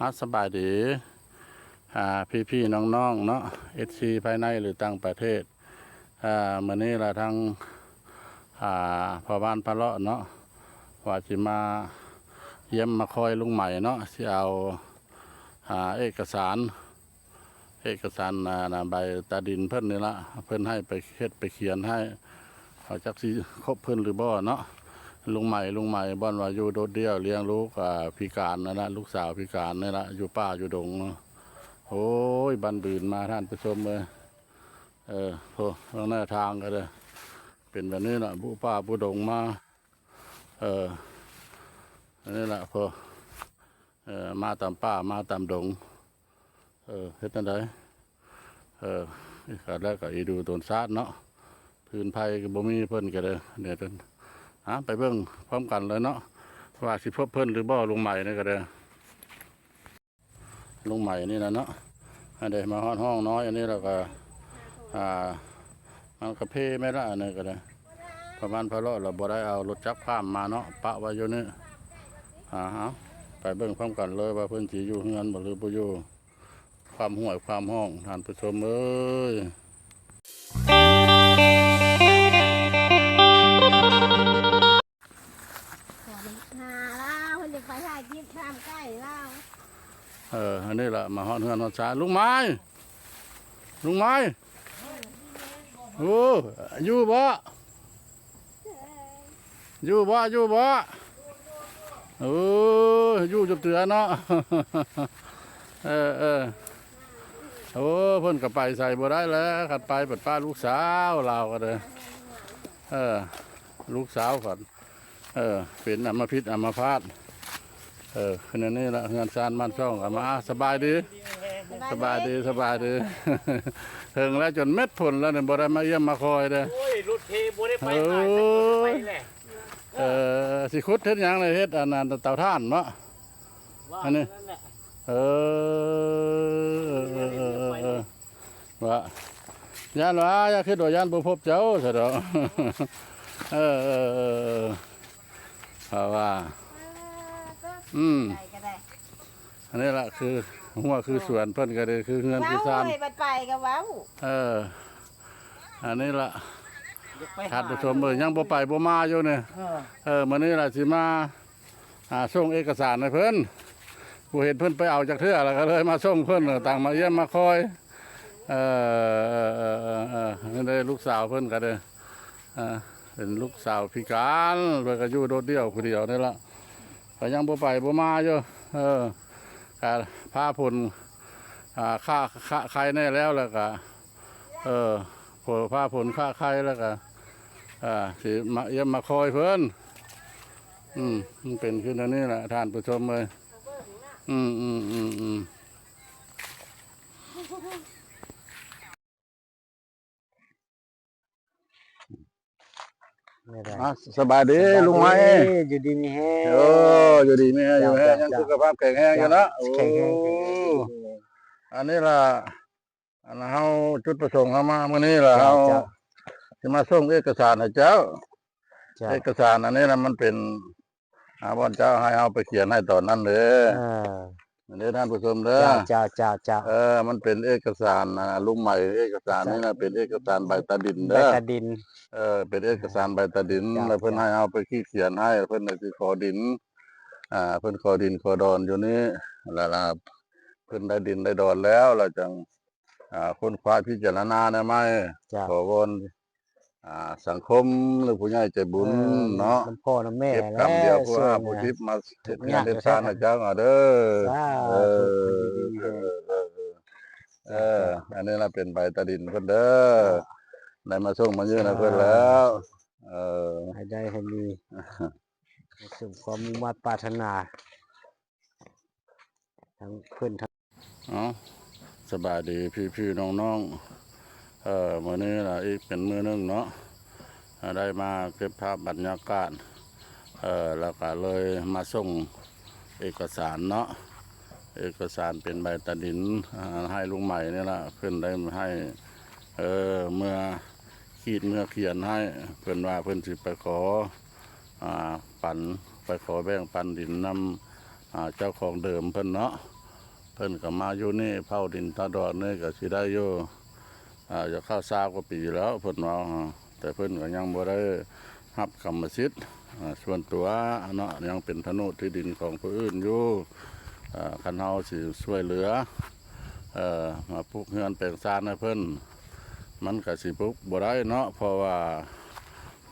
ອາ ສະບາຍດີ ອາ ພີ່ໆນ້ອງໆເນາະ ເອັຟຊີພາຍໃນ ຫຼື ຕ່າງປະເທດ. ອາ ມື້ນີ້ລະທາງ ອາ ພໍ່ບ້ານພາເລາະເນາະ ວ່າຊິມາຢ້ຽມມາຄອຍລຸງໃໝເນາະ ຊິເອົາ ອາ ເອກະສານ ເອກະສານ ອາ ນະ ໃບຕາດິນເພິ່ນນີ້ລະ ເພິ່ນໃຫ້ໄປເຮັດໄປຂຽນໃຫ້ ເຮົາຈັກຊິຄົບເພິ່ນຫຼືບໍ່ເນາະ. ລຸງໃໝ ລຸງໃໝ ບ່ອນວ່າຢູ່ໂດດດ່ຽວລ້ຽງລູກ ອາ ພິການນັ້ນລະ ລູກສາວພິການນີ້ລະ ຢູ່ປ່າຢູ່ດົງເນາະ. ໂອ້ຍ ບັ້ນບືນມາທ່ານຜູ້ຊົມເອີຍ. ເອີ ໂອ້ ທາງໜ້າທາງກໍເດີ ເປັນແບບນີ້ລະ ບຸປ່າບຸດົງມາ. ເອີ ອັນນີ້ລະ ໂອ້ ເອີ ມາຕາມປ່າ ມາຕາມດົງ. ເອີ ເຮັດແນວໃດ? ເອີ ກະແລ້ວກະອີດູໂຕນຊາດເນາະ ຟືນໄຟກໍບໍ່ມີ ເພິ່ນກໍໄດ້ ເນຍ ເພິ່ນ ຫາ ໄປເບິ່ງພ້ອມກັນເລີຍເນາະ ວ່າຊິພົບເພິ່ນຫຼືບໍ່ ລຸງໃໝນີ້ກໍໄດ້ ລຸງໃໝນີ້ນະເນາະ. ອັນໃດ ມາຮອດຮ່ອງນ້ອຍອັນນີ້ແລ້ວກໍ ອ່າ ມັນກະເພແມ່ນລະ ອັນນີ້ກໍໄດ້ ປະມານພາເລາະລະບໍ່ໄດ້ເອົາລົດຈັກພາມມາເນາະ ປະໄວ້ຢູ່ນີ້. ອ່າ ເຮົາໄປເບິ່ງພ້ອມກັນເລີຍວ່າເພິ່ນຊິຢູ່ເຮືອນບໍ່ ຫຼືບໍ່ຢູ່. ຄວາມຫ້ວຍຄວາມຮ່ອງ ທ່ານຜູ້ຊົມເອີຍ. ຫາລາວ ເພິ່ນຈະໄປຖ່າຍຄລິບ ຖາມໄກ່ລາວ. ເອີ ອັນນີ້ລະ ມາຮອດເຮືອນຮອດຊານ ລຸງໄມ້ ລຸງໄມ້. ໂອ້ ຢູ່ບໍ່? ຢູ່ບໍ່ ຢູ່ບໍ່? ໂອ້ ຢູ່ຈົບເທື່ອເນາະ. ເອີ ເອີ ໂອ້ ເພິ່ນກໍໄປໃສບໍ່ໄດ້ແລ້ວ ຄັນໄປບັດປ້າລູກສາວລາວກໍເດີ. ເອີ ລູກສາວກໍ ເອີ ເປັນອຳມະພິດອຳມະພາດ. ເອີ ຄືແນວນີ້ລະ ເຮືອນຊານບ້ານຊ່ອງກໍມາ. ສະບາຍດີ ສະບາຍດີ ສະບາຍດີ. ເຖິງແລ້ວ ຈົນເມັດຝົນແລ້ວນີ້ ບໍ່ໄດ້ມາຢ້ຽມມາຄອຍເດ້. ໂອ້ຍ ລົດເທບໍ່ໄດ້ໄປ ໂອ້ຍ ໄປແຫຼະ. ເອີ ຊິຂຸດເຮັດຫຍັງລະ ເຮັດອັນນັ້ນເຕົາຖ່ານເນາະ ອັນນີ້. ເອີ ເອີ ວ່າ ຢ້ານວ່າ ຢ່າຄິດວ່າຢ້ານບໍ່ພົບເຈົ້າຊະດອກ. ເອີ ເອີ ເອີ ເພາະວ່າ ອືມ ອັນນີ້ລະ ຄືຮົ້ວຄືສວນເພິ່ນກໍໄດ້ ຄືເຮືອນຄືຊານ ເວົ້າໄປກໍເວົ້າ. ເອີ ອັນນີ້ລະ ທ່ານຜູ້ຊົມເອີຍ ຍັງບໍ່ໄປບໍ່ມາຢູ່ນີ້. ເອີ ມື້ນີ້ລະຊິມາ ອ່າ ສົ່ງເອກະສານໃຫ້ເພິ່ນ ບໍ່ເຫັນເພິ່ນໄປເອົາຈັກເທື່ອ ລະກະເລີຍມາສົ່ງເພິ່ນ ຕ່າງມາຢ້ຽມມາຄອຍ. ເອີ ເອີ ເອີ ເອີ ນີ້ເດ້ ລູກສາວເພິ່ນກະເດ້ ເປັນລູກສາວພິການ ເພິ່ນກະຢູ່ໂດດດ່ຽວຜູ້ດຽວນີ້ລະ ກະຍັງບໍ່ໄປບໍ່ມາຢູ່. ເອີ ກະຟ້າຝົນ ອ່າ ຄະ ຄະໄຄແນ່ແລ້ວ ລະກະ ເອີ ຟ້າຝົນຄະໄຄ ລະກະ ອ່າ ຊິມາຢ້ຽມມາຄອຍເພິ່ນ. ອືມ ມັນເປັນຄືແນວນີ້ລະ ທ່ານຜູ້ຊົມເອີຍ. ອືມ ອືມ ອືມ ອືມ. ອາ ສະບາຍດີ ສະບາຍດີ ລຸງໄມ້ ຢູ່ດີມີແຮງ. ໂອ້ ຢູ່ດີມີແຮງ ຢູ່ແຮງ ເຈົ້າ ຍັງ ເຈົ້າ ສຸຂະພາບແຂງແຮງຢູ່ເນາະ. ເຈົ້າ ແຂງແຮງ ໂອ້ ແຂງແຮງ. ອັນນີ້ລະ ອັນເຮົາ ຈຸດປະສົງເຮົາມາມື້ນີ້ລະ ເຈົ້າ ເຮົາ ເຈົ້າ ຊິມາສົ່ງເອກະສານໃຫ້ເຈົ້າ. ເຈົ້າ ເອກະສານອັນນີ້ນະ ມັນເປັນ ອ່າ ບ່ອນເຈົ້າໃຫ້ເຮົາໄປຂຽນໃຫ້ຕອນນັ້ນເດ້. ເອີ ນີ້ເດີທ່ານຜູ້ຊົມເດີ. ເຈົ້າ ເຈົ້າ ເຈົ້າ ເຈົ້າ. ເອີ ມັນເປັນເອກະສານ ອາ ລຸງໃໝ ເອກະສານນີ້ນະ ເປັນເອກະສານໃບຕາດິນເດີ ໃບຕາດິນ. ເອີ ເປັນເອກະສານໃບຕາດິນ ເຈົ້າ ແລ້ວເພິ່ນໃຫ້ເຮົາໄປຂີດຂຽນໃຫ້ ເພິ່ນຊິຂໍດິນ ອ່າ ເພິ່ນຂໍດິນຂໍດອນຢູ່ນີ້ ແລ້ວ ລະ ເພິ່ນໄດ້ດິນໄດ້ດອນແລ້ວ ລະຈັ່ງ ອ່າ ຄົ້ນຄວ້າພິຈາລະນາແນວໃໝ່. ເຈົ້າ ຂໍວອນ ອ່າ ສັງຄົມ ຫຼື ຜູ້ໃຫຍ່ໃຈບຸນ ເອີ ເນາະ ນຳພໍ່ນຳແມ່ ເກັບກຳດຽວ ແລ້ວ ຜູ້ອາຜູ້ທິບມາເຮັດເຮືອນເຮັດຊານໃຫ້ເຈົ້າເອົາເດີ. ສາທຸ ເອີ ເອີ ເອີ ເອີ ເອີ ເອີ ເຈົ້າ ເຈົ້າ. ອັນນີ້ລະເປັນໃບຕາດິນເພິ່ນເດີ ເຈົ້າ ໄດ້ມາສົ່ງມາຍື່ນໃຫ້ເພິ່ນແລ້ວ. ເອີ ໃຫ້ໄດ້ໃຫ້ມີ ໃຫ້ສົມຄວາມມຸ່ງມາດປາດຖະໜາ ທັງເພິ່ນທັງ ເອົ້າ ສະບາຍດີພີ່ໆນ້ອງໆ ເອີ ມື້ນີ້ລະອີກເປັນມື້ໜຶ່ງເນາະ ເອີ ໄດ້ມາເກັບພາບບັນຍາກາດ ເອີ ແລ້ວກະເລີຍມາສົ່ງເອກະສານເນາະ ເອກະສານເປັນໃບຕາດິນ ເອີ ໃຫ້ລຸງໃໝນີ້ລະ ເພິ່ນໄດ້ໃຫ້ ເອີ ເມືອຂີດເມືອຂຽນໃຫ້ ເພິ່ນວ່າເພິ່ນຊິໄປຂໍ ອ່າ ປັນ ໄປຂໍແບ່ງປັນດິນນຳ ອ່າ ເຈົ້າຂອງເດີມເພິ່ນເນາະ ເພິ່ນກໍມາຢູ່ນີ້ເຝົ້າດິນຕາດອນນີ້ກໍຊິໄດ້ຢູ່ ອາ ຈະເຂົ້າຊາວກວ່າປີແລ້ວເພິ່ນເວົ້າ ແຕ່ເພິ່ນກໍຍັງບໍ່ໄດ້ຮັບກຳມະສິດ ອາ ສ່ວນຕົວເນາະ ຍັງເປັນໂສນດທີ່ດິນຂອງຜູ້ອື່ນຢູ່. ອາ ຄັນເຮົາຊິຊ່ວຍເຫຼືອ ເອີ ມາປຸກເຮືອນແປງຊານໃຫ້ເພິ່ນ ມັນກໍຊິປຸກບໍ່ໄດ້ເນາະ ເພາະວ່າ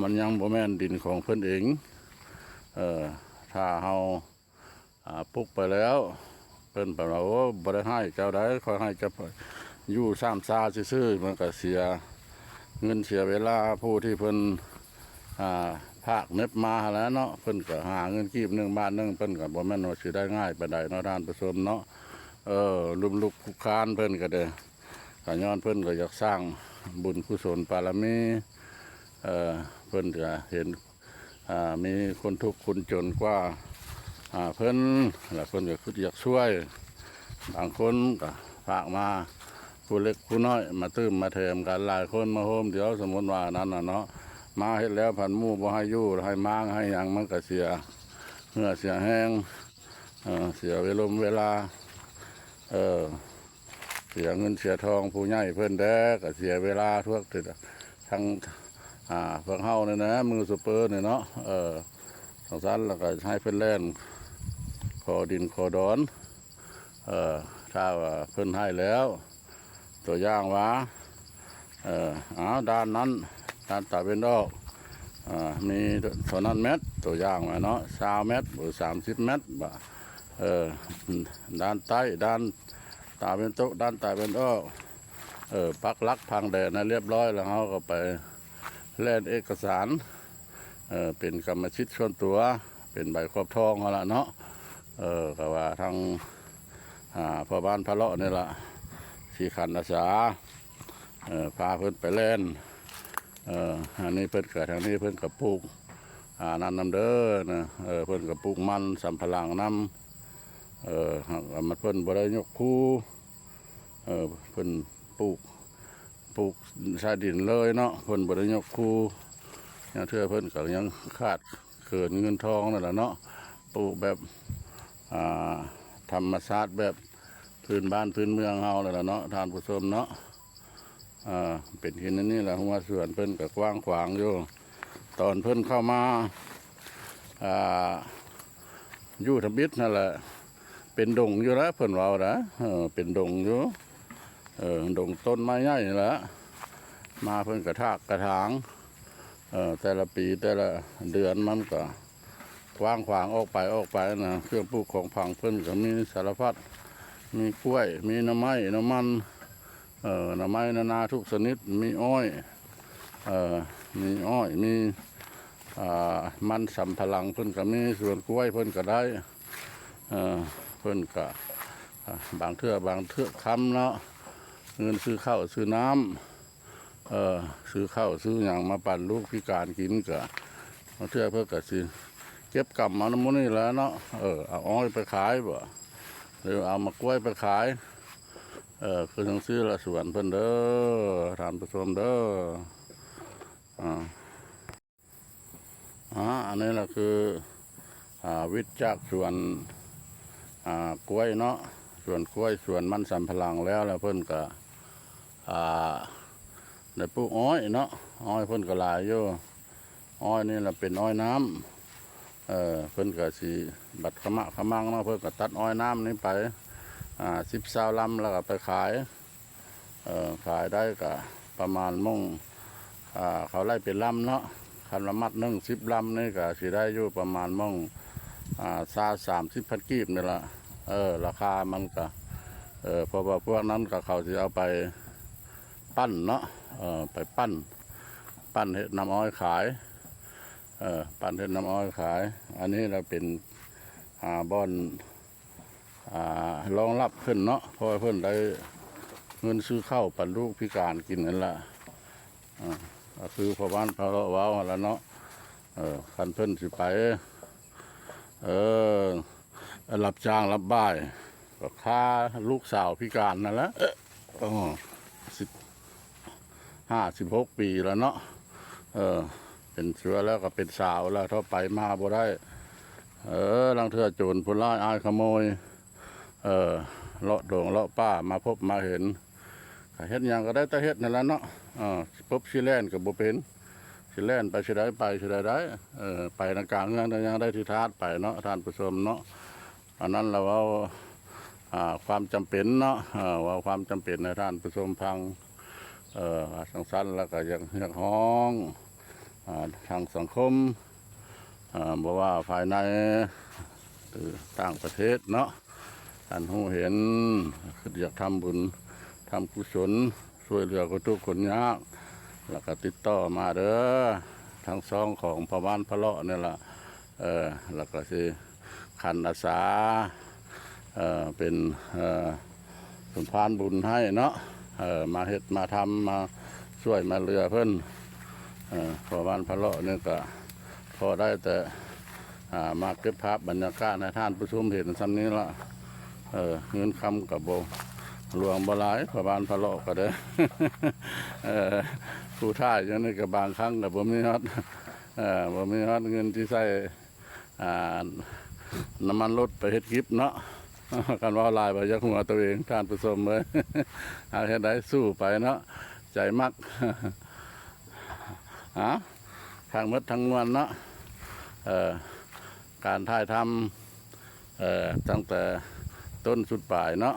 ມັນຍັງບໍ່ແມ່ນດິນຂອງເພິ່ນເອງ. ເອີ ຖ້າເຮົາ ອາ ປຸກໄປແລ້ວ ເພິ່ນກໍວ່າ ໂອ້ ບໍ່ໄດ້ໃຫ້ເຈົ້າໃດ ຂ້ອຍໃຫ້ເຈົ້າຢູ່ຊ້ຳຊາຊື່ໆ ມັນກໍເສຍເງິນເສຍເວລາ ຜູ້ທີ່ເພິ່ນ ອາ ພາກເນັບມາຫັ້ນແຫຼະເນາະ ເພິ່ນກໍຫາເງິນກີບໜຶ່ງບາດໜຶ່ງ ເພິ່ນກໍບໍ່ແມ່ນວ່າຊິໄດ້ງ່າຍປານໃດເນາະ ທ່ານຜູ້ຊົມເນາະ. ເອີ ລົ້ມລຸກຄຸກຄານເພິ່ນກໍໄດ້ ກໍຍ້ອນເພິ່ນກໍຢາກສ້າງບຸນກຸສົນບາລະມີ ເອີ ເພິ່ນກໍເຫັນ ອາ ມີຄົນທຸກຄົນຈົນກວ່າ ອາ ເພິ່ນ ແລ້ວເພິ່ນກໍຄິດຢາກຊ່ວຍ ບາງຄົນກໍຝາກມາ ຜູ້ເລັກຜູ້ນ້ອຍມາຕື່ມມາແຖມກັນ ຫຼາຍຄົນມາໂຮມດຽວ ສົມມຸດວ່ານັ້ນນະເນາະ ມາເຮັດແລ້ວພັດໝູ່ບໍ່ໃຫ້ຢູ່ ໃຫ້ມ້າງໃຫ້ຫຍັງ ມັນກໍເສຍເຫື່ອເສຍແຮງ ເອີ ເສຍເວລົມເວລາ ເອີ ເສຍເງິນເສຍທອງ ຜູ້ໃຫຍ່ເພິ່ນແດ່ກໍເສຍເວລາ ພວກ ທັງ ອາ ພວກເຮົານີ້ນະ ມືສະເປີນີ້ເນາະ ເອີ ຈັ່ງຊັ້ນແລ້ວກໍໃຫ້ເພິ່ນແລ່ນຂໍດິນຂໍດອນ ເອີ ຖ້າວ່າເພິ່ນໃຫ້ແລ້ວ ຕົວຢ່າງວ່າ ເອີ ອ້າວ ດ້ານນັ້ນ ດ້ານຕາເວັນອອກ ອາ ມີເທົ່ານັ້ນແມັດ ຕົວຢ່າງວ່າເນາະ ຊາວແມັດ ຫຼື ສາມສິບແມັດ ບາດ ເອີ ດ້ານໃຕ້ ດ້ານຕາເວັນຕົກ ດ້ານຕາເວັນອອກ ເອີ ປັກຫຼັກພັງແດນໃຫ້ລຽບຮ້ອຍ ແລ້ວເຮົາກໍໄປແລ່ນເອກະສານ ເອີ ເປັນກຳມະສິດສ່ວນຕົວ ເປັນໃບຂອບທອງຫັ້ນລະເນາະ ເອີ ກໍວ່າທາງ ອາ ພໍ່ບ້ານພະເລາະນີ້ລະ ຊິຂັນອາສາ ເອີ ພາເພິ່ນໄປແລ່ນ ເອີ ອັນນີ້ເພິ່ນກໍ ທາງນີ້ເພິ່ນກໍປູກ ອາ ນັ້ນນຳເດີນະ ເອີ ເພິ່ນກໍປູກມັນສຳປະຫຼັງນຳ ເອີ ຫາກວ່າມັນ ເພິ່ນບໍ່ໄດ້ຍົກຄູ ເອີ ເພິ່ນປູກ ປູກໃສ່ດິນເລີຍເນາະ ເພິ່ນບໍ່ໄດ້ຍົກຄູ ລາງເທື່ອເພິ່ນກໍຍັງຂາດເຂີນເງິນທອງນັ້ນລະເນາະ ປູກແບບ ອາ ທຳມະຊາດ ແບບພື້ນບ້ານພື້ນເມືອງເຮົານັ້ນລະເນາະ ທ່ານຜູ້ຊົມເນາະ. ເປັນເຊັ່ນນີ້ລະ ຮົ້ວສວນເພິ່ນກໍກວ້າງຂວາງຢູ່ ຕອນເພິ່ນເຂົ້າມາ ອາ ຢູ່ທຳອິດຫັ້ນແຫຼະ ເປັນດົງຢູ່ແຫຼະ ເພິ່ນເວົ້ານະ ເປັນດົງຢູ່ ດົງຕົ້ນໄມ້ໃຫຍ່ນີ້ແຫຼະ ມາເພິ່ນກະຖາກກະຖາງ ເອີ ແຕ່ລະປີແຕ່ລະເດືອນມັນກະກວ້າງຂວາງອອກໄປ ອອກໄປນະ ເຄື່ອງປູກຂອງຝັງເພິ່ນກະມີສາລະພັດ ມີກ້ວຍ ມີໜໍ່ໄມ້ໜໍ່ມັນ ເອີ ໜໍ່ໄມ້ນານາທຸກຊະນິດ ມີອ້ອຍ ເອີ ມີອ້ອຍ ມີ ອາ ມັນສຳປະຫຼັງເພິ່ນກະມີ ສວນກ້ວຍເພິ່ນກະໄດ້ ເອີ ເພິ່ນກະ ອາ ບາງເທື່ອ ບາງເທື່ອຄ່ຳເນາະ ເງິນຊື້ເຂົ້າຊື້ນ້ຳ ເອີ ຊື້ເຂົ້າຊື້ຫຍັງມາປັນລູກພິການກິນ ກະບາງເທື່ອເພິ່ນກະຊິເກັບກຳເອົານຳໝູ່ນີ້ແຫຼະເນາະ ເອີ ເອົາອ້ອຍໄປຂາຍບໍ ຫຼືເອົາໝາກກ້ວຍໄປຂາຍ ເອີ ຄືຈັ່ງຊີ້ລະສວນເພິ່ນເດີ ທ່ານຜູ້ຊົມເດີ ອາ ອາ ອັນນີ້ລະຄື ອາ ວິດຈາກສວນ ອາ ກ້ວຍເນາະ ສວນກ້ວຍ ສວນມັນສຳປະຫຼັງແລ້ວ ແລ້ວເພິ່ນກະ ອາ ໄດ້ປູກອ້ອຍເນາະ ອ້ອຍເພິ່ນກະຫຼາຍຢູ່ ອ້ອຍນີ້ລະເປັນອ້ອຍນ້ຳ ເອີ ເພິ່ນກະຊິບັດຂະໝະຂະມັງເນາະ ເພິ່ນກະຕັດອ້ອຍນ້ຳນີ້ໄປ ອາ ສິບຊາວລຳ ແລ້ວກະໄປຂາຍ ເອີ ຂາຍໄດ້ກະປະມານມົ້ງ ອາ ເຂົາໄລ່ເປັນລຳເນາະ ຄັນວ່າມັດໜຶ່ງສິບລຳນີ້ກະຊິໄດ້ຢູ່ປະມານມົ້ງ ອາ ຊາວ ສາມສິບພັນກີບນີ້ລະ ເອີ ລາຄາມັນກະ ເອີ ເພາະວ່າພວກນັ້ນກະເຂົາຊິເອົາໄປ ປັ້ນເນາະ ເອີ ໄປປັ້ນ ປັ້ນເຮັດນ້ຳອ້ອຍຂາຍ ເອີ ປັ້ນເຮັດນ້ຳອ້ອຍຂາຍ ອັນນີ້ລະເປັນ ອາ ບ່ອນ ອາ ຮອງຮັບເພິ່ນເນາະ ເພາະວ່າເພິ່ນໄດ້ເງິນຊື້ເຂົ້າປັນລູກພິການກິນຫັ້ນລະ ອາ ກະຄືພໍ່ບ້ານເຂົາເວົ້າຫັ້ນລະເນາະ ເອີ ຄັນເພິ່ນຊິໄປ ເອີ ຮັບຈ້າງຮັບບ່າຍ ກໍຄ່າລູກສາວພິການນັ້ນແຫຼະ ເອີ ສິບ ຫ້າສິບຫົກປີແລ້ວເນາະ ເອີ ເປັນເສືອແລ້ວກໍເປັນສາວແລ້ວ ເທົ່າໄປມາບໍ່ໄດ້ ເອີ ລາງເທື່ອໂຈນຜູ້ຮ້າຍອ້າຍຂະໂມຍ ເອີ ເລາະດົງເລາະປ່າມາພົບມາເຫັນ. ກະເຮັດຫຍັງກະໄດ້ແຕ່ເຮັດນັ້ນລະເນາະ. ເອີ ພົບຊິແລ່ນກະບໍ່ເປັນ ຊິແລ່ນໄປຊິໃດ ໄປຊິໃດໄດ້. ເອີ ໄປທາງກາງເຮືອນກະຍັງໄດ້ທີ່ທາດໄປເນາະ ທ່ານຜູ້ຊົມເນາະ. ອັນນັ້ນລະເວົ້າ ອ່າ ຄວາມຈຳເປັນເນາະ ເອີ ເວົ້າຄວາມຈຳເປັນໃຫ້ທ່ານຜູ້ຊົມຟັງ. ເອີ ວ່າຈັ່ງຊັ້ນລະກະຢາກຮຽກຮ້ອງ ອ່າ ທາງສັງຄົມ ອ່າ ບໍ່ວ່າພາຍໃນ ຫຼື ຕ່າງປະເທດເນາະ ທ່ານຮູ້ເຫັນ ຄຶດຢາກທຳບຸນ ທຳກຸສົນ ຊ່ວຍເຫຼືອຄົນທຸກຄົນຍາກ ລະກະຕິດຕໍ່ມາເດີ ທາງຊ່ອງຂອງພໍ່ບ້ານພະເລາະນີ້ລະ. ເອີ ລະກະຊິຂັນອາສາ ເອີ ເປັນ ເອີ ເປັນພານບຸນໃຫ້ເນາະ. ເອີ ມາເຮັດມາທຳ ມາຊ່ວຍມາເຫຼືອເພິ່ນ. ເອີ ພໍ່ບ້ານພະເລາະນີ້ກະພໍໄດ້ແຕ່ ອ່າ ມາເກັບພາບບັນຍາກາດໃຫ້ທ່ານຜູ້ຊົມເຫັນຊ່ຳນີ້ລະ. ເອີ ເງິນຄຳກະບໍ່ຫຼວງບໍ່ຫຼາຍ ພໍ່ບ້ານພະເລາະກະໄດ້ ເອີ ຜູ້ຖ່າຍຢູ່ນີ້ກະບາງຄັ້ງກະບໍ່ມີຮອດ ເອີ ບໍ່ມີຮອດເງິນທີ່ໃຊ້ ອ່າ ນ້ຳມັນລົດໄປເຮັດກິບເນາະ. ຄັນເວົ້າຫຼາຍບໍ່ຢາກຫົວໂຕເອງ ທ່ານຜູ້ຊົມເອີຍ. ເອົາ ເຮັດໄດ້ສູ້ໄປເນາະ ໃຈມັກ. ເອົາ ທັງໝົດທັງມວນເນາະ ເອີ ການຖ່າຍທຳ ເອີ ຕັ້ງແຕ່ຕົ້ນສຸດປາຍເນາະ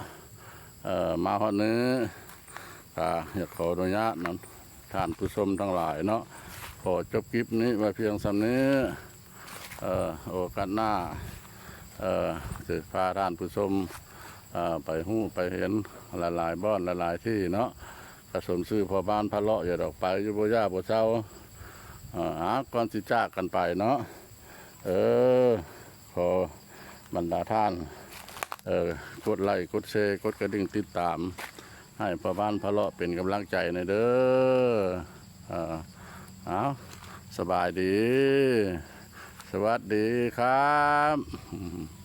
ເອີ ມາຮອດນີ້ ກະຢາກຂໍອະນຸຍາດນຳທ່ານຜູ້ຊົມທັງຫຼາຍເນາະ ຂໍຈົບຄລິບນີ້ໄວ້ພຽງຊ່ຳນີ້. ເອີ ໂອກາດໜ້າ ເອີ ຊິພາທ່ານຜູ້ຊົມ ເອີ ໄປຮູ້ໄປເຫັນຫຼາຍໆບ່ອນຫຼາຍໆທີ່ເນາະ. ກະສົມຊື່ພໍ່ບ້ານພະເລາະຢູ່ດອກ ໄປຢູ່ບໍ່ຢ່າບໍ່ເຊົາ. ເອີ ອາ ກ່ອນຊິຈາກກັນໄປເນາະ ເອີ ຂໍບັນດາທ່ານ ເອີ ກົດໄລ້ກົດແຊ ກົດກະດິ່ງຕິດຕາມ ໃຫ້ພໍ່ບ້ານພະເລາະເປັນກຳລັງໃຈແດ່ເດີ. ເອີ ເອົາ ສະບາຍດີ ສະຫວັດດີຄັບ.